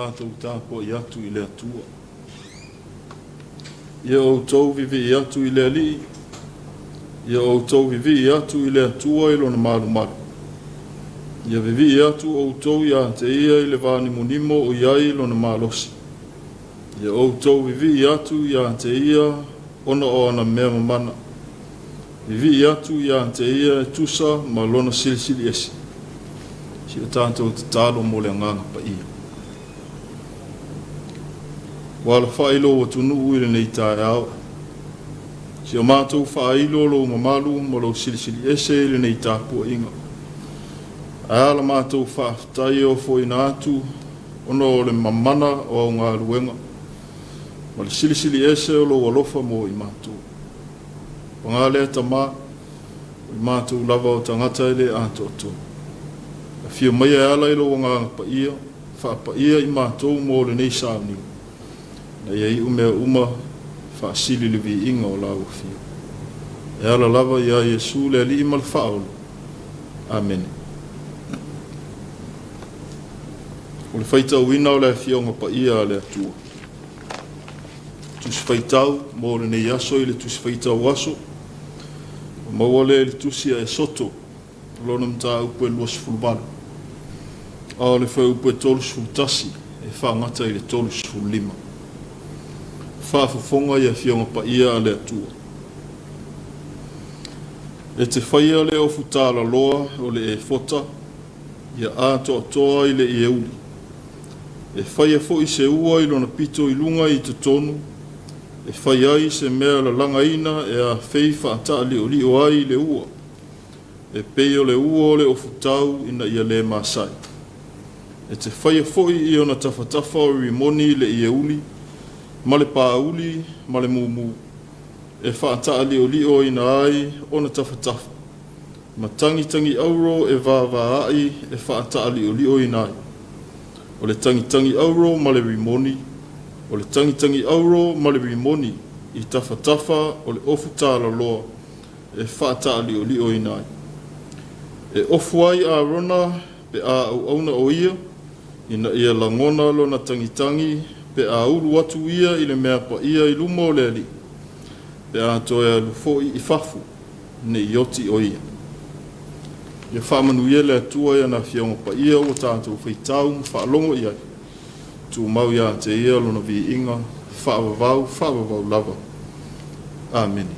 tatou tapuai atu i le Atua. Ia outou vivii atu i le Alii, ia outou vivii atu i le Atua i lona malumalu. Ia vivii atu outou ia te ia i le vanimonimo o i ai lona malosi. Ia outou vivii atu ia te ia ona o ana mea mamana. Vivii atu ia te ia e tusa ma lona silisili ese. Si o tatou tatalo mo le Agaga Paia. Ua alafai lou atunuu i lenei taeao. Si o matou faailo lou mamalu ma lou silisili ese i lenei tapuaiga. Ae a la matou faafetai e ofoina atu ona o le mamana o au galuega ma le silisili ese o lou alofa mo i matou. Paga lea Tama, o i matou lava o tagata e le atoatoa. Afio maia e ala i lou Agaga Paia, faapaia i matou mo lenei sauniga, ina ia iu mea uma faasili le viiga o lau Afio. E ala lava iā Iesu le Alii ma le Faaola. Amene. O le faitauina o le Afioga Paia a le Atua. Tusi Faitau mo lenei aso i le Tusi Faitau Aso, ua maua lea i le Tusi a Esoto, o lona mataupu e 28, a o le fuaiupu e 31 e faagata i le 35. Faafofoga i Afioga Paia a le Atua. E te faia le ofu talaloa o le efota, ia atoatoa i le ieuli. E faia foi se ua i lona pito i luga i totonu, e fai ai se mea lalagaina e afei faataaliolio ai i le ua, e pei o le ua o le ofutau ina ia le masai. E te faia foi i ona tafatafa o rimoni i le ieuli, ma le pauli ma le mumu, e faataaliolioina ai ona tafatafa, ma tagitagi auro e vaavaai e faataaliolioina ai. O le tagitagi auro ma le rimoni, o le tagitagi auro ma le rimoni i tafatafa o le ofu talaloa e faataaliolioina ai. E ofu ai Arona pe a auauna o ia, ina ia lagona lona tagitagi pe a ulu atu ia i le mea paia i luma o le Alii, pe a toe alu foi i fafo, ne i oti o ia. Ia faamanuia le Atua i ana Afioga Paia ua tatou faitau ma faalogo i ai. Tumau ia te ia lona viiga faavavau, faavavau lava. Amene.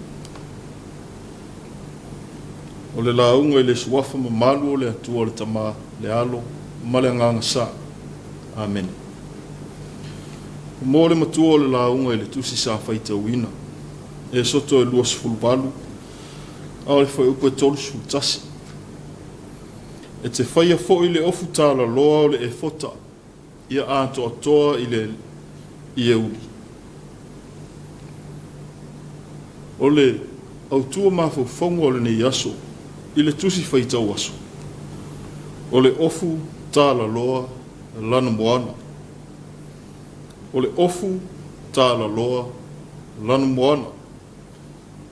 O le lauga i le Suafa mamalu o le Atua le Tama, le Alo ma le Agaga Sa. Amene. Mo le matua o le lauga i le tusi sa faitauina, Esoto e 28, a o le fuaiupu e 31. E te faia foi le ofu talaloa o le efota ia atoatoa i le ieuli. O le autu o mafaufauga o lenei aso i le tusi faitau aso, o le ofu talaloa lanumoana. O le ofu talaloa lanumoana.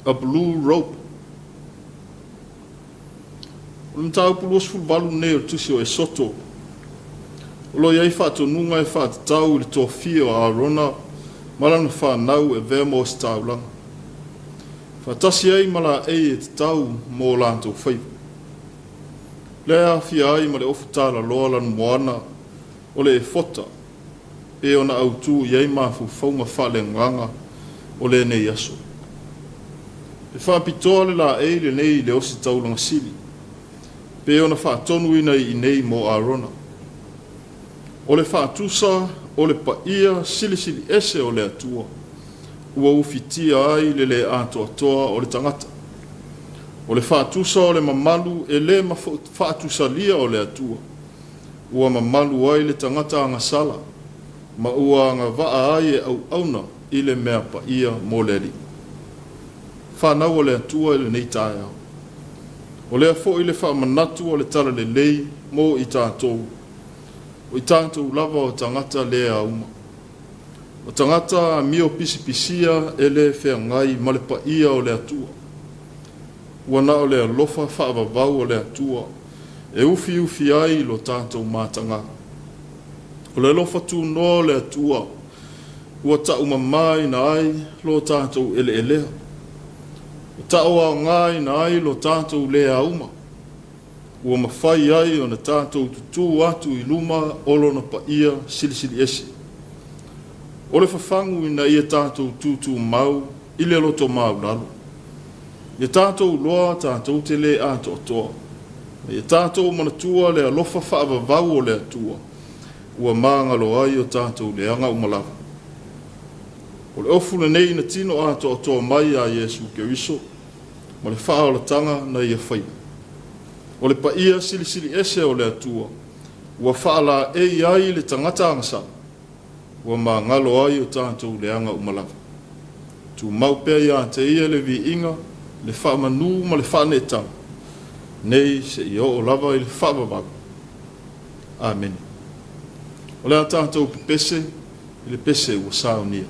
A blue rope. O le mataupu 28 lenei o le tusi o Esoto, o lo o i ai faatonuga e faatatau i le tofia o Arona ma lana fanau e avea ma ositaulaga, faatasi ai ma laei e tatau mo latou faiva. Lea e aafia ai ma le ofu talaloa lanumoana o le efota e ona autu i ai mafaufauga faaleagaga o lenei aso. E faapitoa le laei lenei i le ositaulaga sili, pe ona faatonuina i inei mo Arona. O le faatusa o le paia silisili ese o le Atua, ua ufitia ai le le atoatoa o le tagata. O le faatusa o le mamalu e le faatusalia o le Atua, ua mamalu ai le tagata agasala, ma ua agavaa ai e auauna i le mea paia mo le Alii. Fanau a le Atua i lenei taeao. O lea foi le faamanatu o le talalelei mo i tatou, o i tatou lava o tagata le auma. O tagata amio pisipisia e le feagai ma le paia o le Atua. Ua na o le alofa faavavau o le Atua e ufiufi ai lo tatou matagā. O le alofa tunoa o le Atua ua taumamāina ai lo tatou eleelea, ua tauaogaina ai lo tatou le auma, ua mafai ai ona tatou tutū atu i luma o Lona paia silisili ese. O le fafagu ina ia tatou tutumau i le loto maualalo. Ia tatou iloa tatou te le atoatoa. Ia tatou manatua le alofa faavavau o le Atua, ua magalo ai o tatou leaga uma lava. O le ofu lenei na tino atoatoa mai ia Iesu Keriso ma le faaolataga na ia faia. O le paia silisili ese o le Atua, ua faalaei ai le tagata agasala, ua magalo ai o tatou leaga uma lava. Tumau pea ia te ia le viiga, le faamanu ma le faaneetaga, nei seia oo lava i le faavavau. Amene. O le a tatou pepese i le pese ua saunia.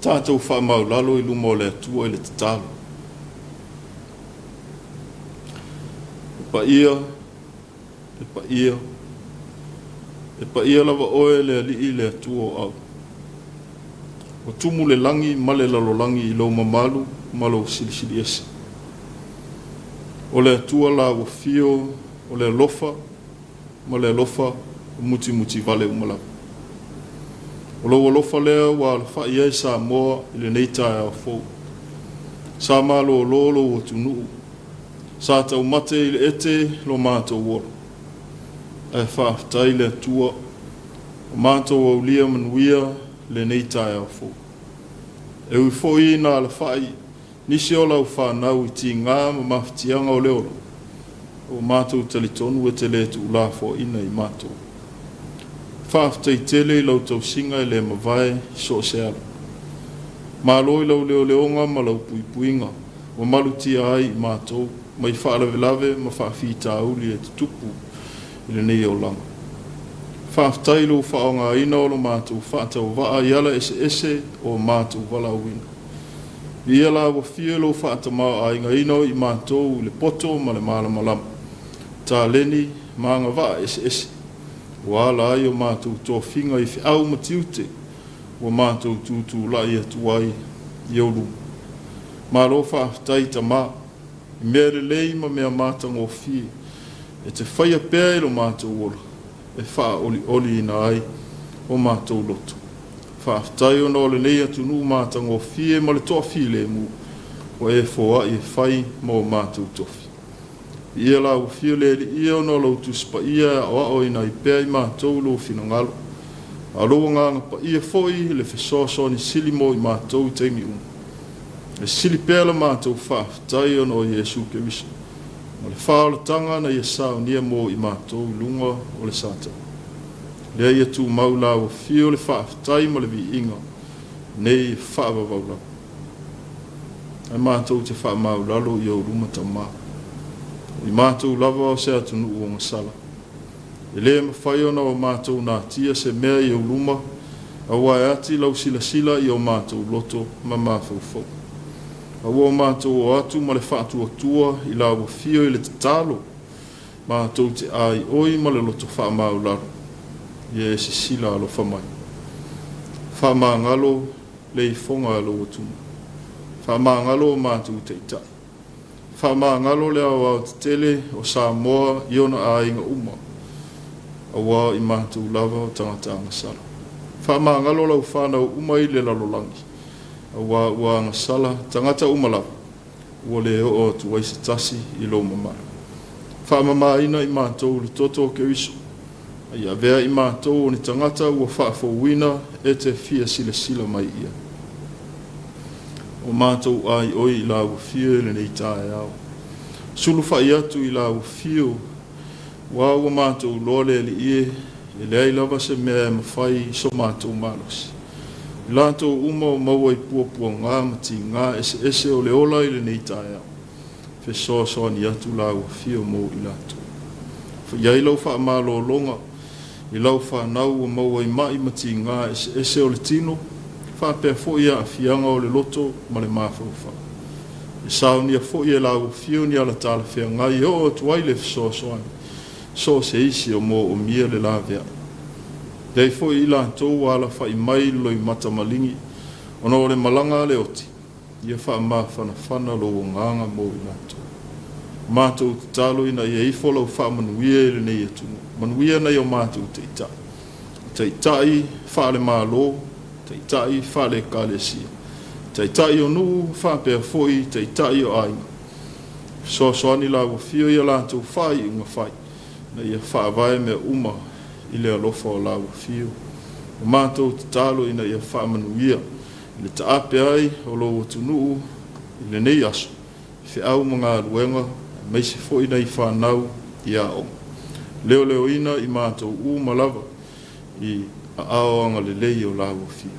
Tatou faamaulalo i luma o le Atua i le tatalo. E paia, e paia, e paia lava oe le Alii le Atua o Au. Ua tumu le lagi ma le lalolagi i lou mamalu ma lou silisili ese. O le Atua la ua fio o le alofa ma le alofa mutimutivale uma lava. O lou alofa lea ua alafai ai Samoa i lenei taeao fou. Sa malolo lou atunuu, sa taumate i le ete lo matou ola. Ae faafetai le Atua, ua matou aulia manuia lenei taeao fou. E ui foi ina alafai nisi o lau fanau i tiga ma mafatiaga o le ola, ua matou talitonu e te le tuulafoaina i matou. Faafetai tele i lau tausiga e le mavae i so o se ala. Malo i lau leoleoga ma lau puipuiga ua malutia ai i matou mai faalavelave ma faafitauli e tutupu i lenei olaga. Faafetai i lou faaaogaina o lo matou faatauvaa i ala eseese o matou valaauina. Viia la ua fia lou faatamaoaigaina o i matou i le poto ma le malamalama, taleni ma agavaa eseese ua ala ai o matou tofiga i feau ma tiute ua matou tutulai atu ai i ou luma. Malo faafetai Tama i mea lelei ma mea matagofie e te faia pea i lo matou ola e faaolioliina ai o matou loto. Faafetai ona o lenei atunuu matagofie ma le toafilemu ua e foai e fai ma o matou tofi. Viia la ua fia le Alii ona o lau Tusi Paia e aoaoina ai pea i matou lou finagalo, a o lou Agaga Paia foi le fesoasoani sili mo i matou i taimi uma. E sili pea la matou faafetai ona o Iesu Keriso ma le faaolataga na ia saunia mo i matou i luga o le Satani. Lea ia tumau la ua fia o le faafetai ma le viiga nei e faavavau lava. Ae matou te faamaulalo i ou luma Tama. O i matou lava o se atunuu ogasala. E le mafai ona o matou natia se mea i ou luma, aua e ati lau silasila i o matou loto ma mafaufau. A ua o matou o atu ma le faatuatua i la ua fio i le tatalo, matou te aioi ma le loto faamaulalo, ia e sisila alofa mai. Faamagalo le ifoga a lou atunuu. Faamagalo o matou taitai. Faamagalo le aoaotetele o Samoa i ona aiga uma, aua o i matou lava o tagata agasala. Faamagalo lau fanau uma i le lalolagi, aua ua agasala tagata uma lava, ua le oo atu ai se tasi i lou mamalu. Faamamaina i matou i le toto o Keriso, a ia avea i matou o ni tagata ua faafouina e te fia silasila mai i ai. O matou aioi i la ua fio i lenei taeao. Sulufa'i atu i la ua fio, aua ua matou iloa le Alii e, e leai lava se mea e mafai i so matou malosi. I latou uma o maua i puapuaga ma tiga eseese o le ola i lenei taeao, fesoasoani atu la ua fio mo i latou. Fai ai lau faamalologa i lau fanau ua maua i ma'i ma tiga eseese o le tino, faapea foi aafiaga o le loto ma le mafaufau. E saunia foi e la ua fio ni ala talafeagai e oo atu ai le fesoasoani so o se isi o moomia le laveai. Leai foi i latou ua alafai mai i le loimata maligi ona o le malaga a le oti, ia faamafanafana lou agaga mo i latou. Matou tatalo ina ia ifo lau faamanuia i lenei atunuu. Manuia nai o matou taitai. Taitai faale-Malo, taitai faale-Ekalesia, taitai o nuu faapea foi taitai o aiga. Fesoasoani la ua fio i a latou faaiuga fai, ina ia faavae mea uma i le alofa o la ua fio. O matou tatalo ina ia faamanuia i le taape ai o lou atunuu i lenei aso, i feau ma galuega, aemaise foi nai fanau i aoga. Leoleoina i matou uma lava i aao agalelei o la ua fio.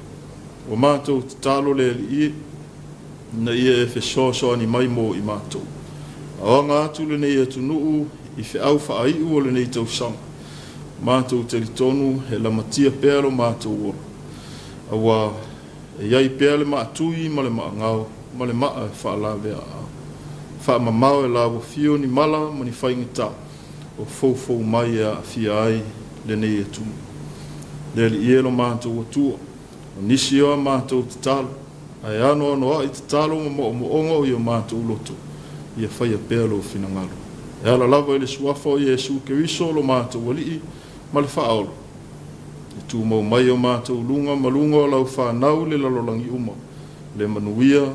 Ua matou tatalo le Alii ina ia e fesoasoani mai mo i matou. Aoga atu lenei atunuu i feau faaiu o lenei tausaga. Matou talitonu e lamatia pea lo matou ola, aua E i ai pea le maatui ma le maagao ma le maa e faalaveaao. Faamamao e Lau Afio ni mala ma ni faigata o foufou mai e aafia ai lenei atunuu. Le Alii e lo matou Atua, o nisi o a matou tatalo, ae anoanoai tatalo ma moomooga o i o matou loto, ia faia pea Lou finagalo. E ala lava i le Suafa o Iesu Keriso lo matou Alii ma le Faaola, e tumau mai o matou luga ma luga o lau fanau i le lalolagi uma, le manuia,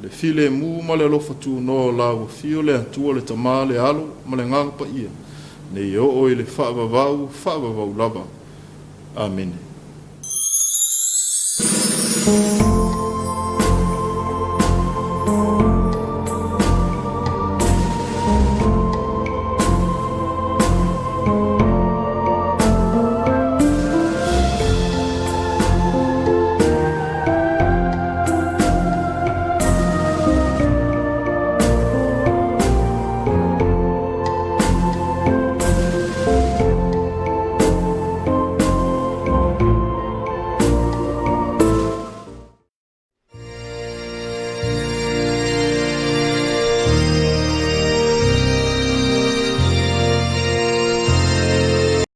le filemu ma le alofa tunoa o Lau Afio le Atua le Tama, le Alo ma le Agaga Paia, nei oo i le faavavau, faavavau lava. Amene.